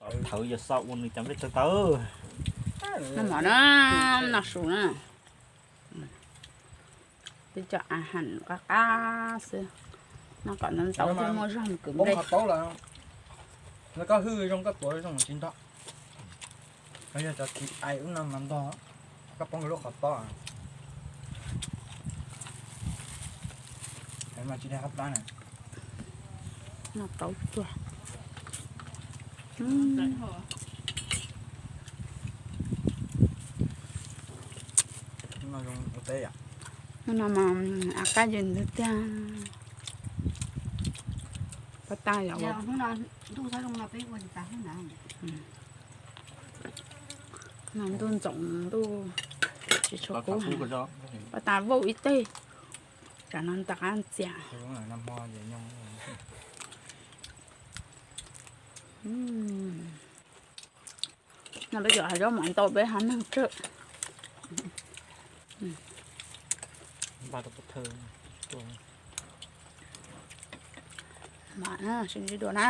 Thawv yog xav ua nws cov nplej tawv tawv. Noj mov na, noj su na. Peb cov a ham qab qab xwb, noj kom ntau ntau thiaj muaj zog mus kwv nplej. Qhov taub lawm, koj hwj zoo koj tuav zoo tsis ntog. Yog cov txiv ais ub no mas ntog, koj poob lub qhov taub mas tsis dai hab plab na. Noj taub tuag. Hnub no mas a qab yws ntwg tiag. Pab tas yom. Ntuj ntxoov ntuj tsis tshua kub. Pab tas vauj ib teg, tsam no nta qab ntxias. No peb cov hav zoov mas ntau peb hav neeg tsawg. Mam sib ntsib dua na.